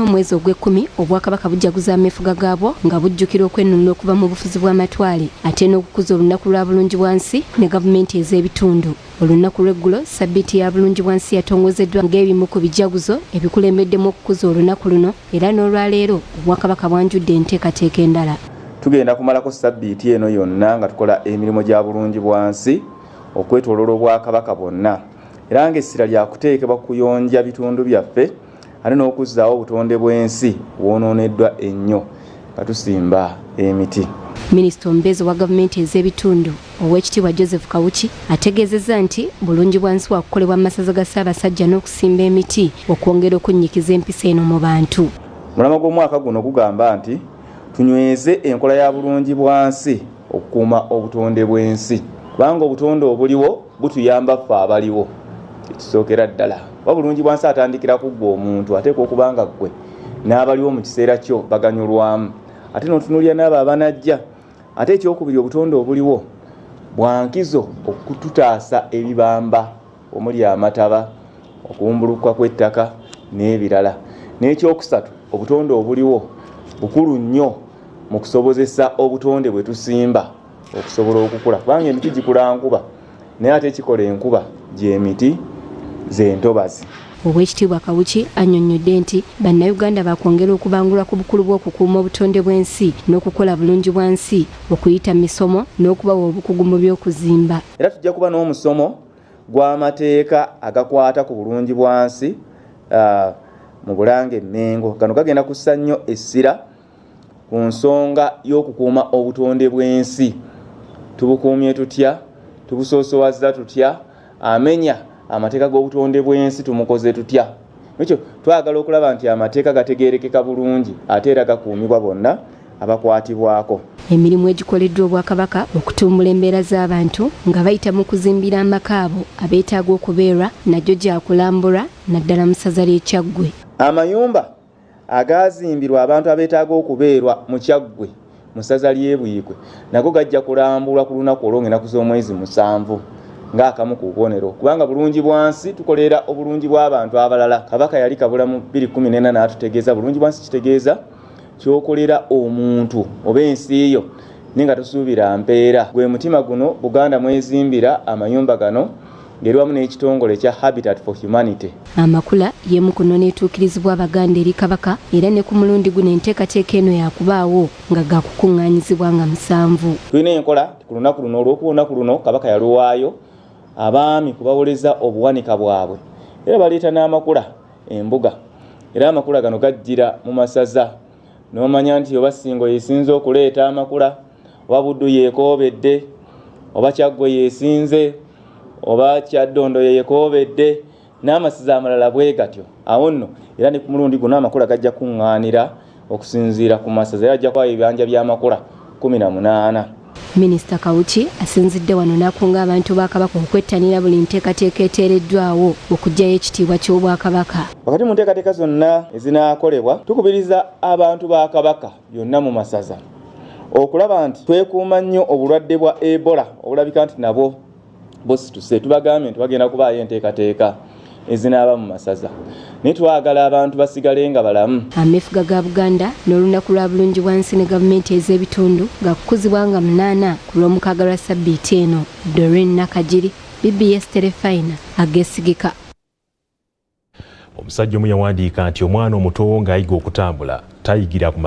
Omwezi ogw'ekkumi, Obwakabaka bujjaguza ameefuga gaabwo nga bujjukira okwenunula okuva mu bufuzi bw'amatwale, ate n'okukuza olunaku lwa Bulungi bwansi ne gavumenti ez'ebitundu. Olunaku lw'eggulo, Ssabbiiti ya Bulungi bwansi yatongozeddwa ng'ebimu ku bijaguzo ebikulembeddemu okukuza olunaku luno, era n'olwaleero Obwakabaka bwanjudde enteekateeka endala. Tugenda kumalako ssabbiiti eno yonna nga tukola emirimu gya Bulungi bwansi okwetooloola Obwakabaka bwonna, era ng'essira lyakuteekebwa kuyonja bitundu byaffe ate n'okuzzaawo obutonde bw'ensi bwonooneddwa ennyo nga tusimba emiti. Minisita omubeezi wa gavumenti ez'ebitundu, Oweekitiibwa Joseph Kawuki, ategeezezza nti Bulungi bwansi wakukolebwa mu masaza ga Ssaabasajja n'okusimba emiti okwongera okunnyikiza empisa eno mu bantu. Omulamwa gw'omwaka guno gugamba nti tunyweze enkola ya Bulungi bwansi okukuuma obutonde bw'ensi, kubanga obutonde obuliwo butuyamba ffe abaliwo. Ekisookera ddala, oba Bulungi bwansi atandikira ku ggwe omuntu, ateekwa okuba nga ggwe n'abaliwo mu kiseera kyo baganyulwamu, ate n'otunuulira n'abo abanajja. Ate ekyokubiri, obutonde obuliwo bwankizo okututaasa ebibamba omuli amataba, okuwumbulukuka kw'ettaka n'ebirala. N'ekyokusatu, obutonde obuliwo bukulu nnyo mu kusobozesa obutonde bwe tusimba okusobola okukula, kubanga emiti gikula nkuba, naye ate ekikola enkuba gy'emiti z'entobazi. Oweekitiibwa Kawuki annyonnyodde nti Bannayuganda bakwongera okubangulwa ku bukulu bw'okukuuma obutonde bw'ensi n'okukola Bulungi bwansi okuyita mu misomo n'okubawa obukugu mu by'okuzimba. Era tujja kuba n'omusomo gw'amateeka agakwata ku bulungi bwansi mu Bulange Mmengo. Gano gagenda kussa nnyo essira ku nsonga y'okukuuma obutonde bw'ensi. Tubukuumye tutya? Tubusoosowaza tutya? Amenya amateeka g'obutonde bw'ensi tumukoze tutya? Ekyo twagala okulaba nti amateeka gategeerekeka bulungi ate era gakuumibwa bonna abakwatibwako. Emirimu egikoleddwa Obwakabaka okutumbula embeera z'abantu nga bayita mu kuzimbira amaka abo abeetaaga okubeerwa nagyo gyakulambulwa, naddala mu ssaza ly'e Kyaggwe. Amayumba agaazimbirwa abantu abeetaaga okubeerwa mu Kyaggwe mu ssaza ly'e Buikwe nago gajja kulambulwa ku lunaku olwo ng'ennaku z'omwezi 7 ng'akamu ku bubonero, kubanga Bulungi bwansi tukolera obulungi bw'abantu abalala. Kabaka yali kabula mu 2014 n'atutegeeza bulungi bwansi kitegeeza kyokolera omuntu oba ensi yo naye nga tosuubira mpeera. Gwe mutima guno Buganda mwezimbira amayumba gano ng'eri wamu n'ekitongole ekya Habitat for Humanity. Amakula y'emu ku nnono etuukirizibwa Abaganda eri Kabaka, era ne ku mulundi guno enteekateeka eno yakubaawo nga gakukuŋŋaanyizibwa nga 7. Tulina enkola ku lunaku luno, olw'okuba olunaku luno Kabaka yaluwaayo abaami kubawoleza obuwanika bwabwe, era baleeta n'amakula embuga, era amakula gano gajjira mu masaza n'omanya nti oba Ssingo yesinze okuleeta amakula, oba Buddu yeekoobedde, oba Kyaggwe yeesinze, oba Kyaddondo yeekoobedde, n'amasaza amalala bwe gatyo. Awo nno era ne ku mulundi guno amakula gajja kuŋŋaanira okusinziira ku masaza, era ajja kubayo ebibanja by'amakula 18. Minisita Kawuki asinzidde wano n'akunga abantu ba Kabaka okwettanira buli nteekateeka eteereddwawo okuggyayo ekitiibwa ky'Obwakabaka. Wakati mu nteekateeka zonna ezinaakolebwa, tukubiriza abantu ba Kabaka yonna mu masaza okulaba nti twekuuma nnyo obulwadde bwa Ebola obulabika nti nabwo busituse. Tubagambye nti bagenda kubaayo enteekateeka ezinaaba mu masaza, naye twagala abantu basigale nga balamu. Ameefuga ga Buganda n'olunaku lwa Bulungi bwansi ne gavumenti ez'ebitundu gakukuzibwa nga 8 ku Lwomukaaga lwa ssabbiiti eno. Doreen Nakagiri, BBS Terefayina, ageesigika. Omusajja omu yawandiika nti omwana omuto ng'ayiga okutambula tayigira ku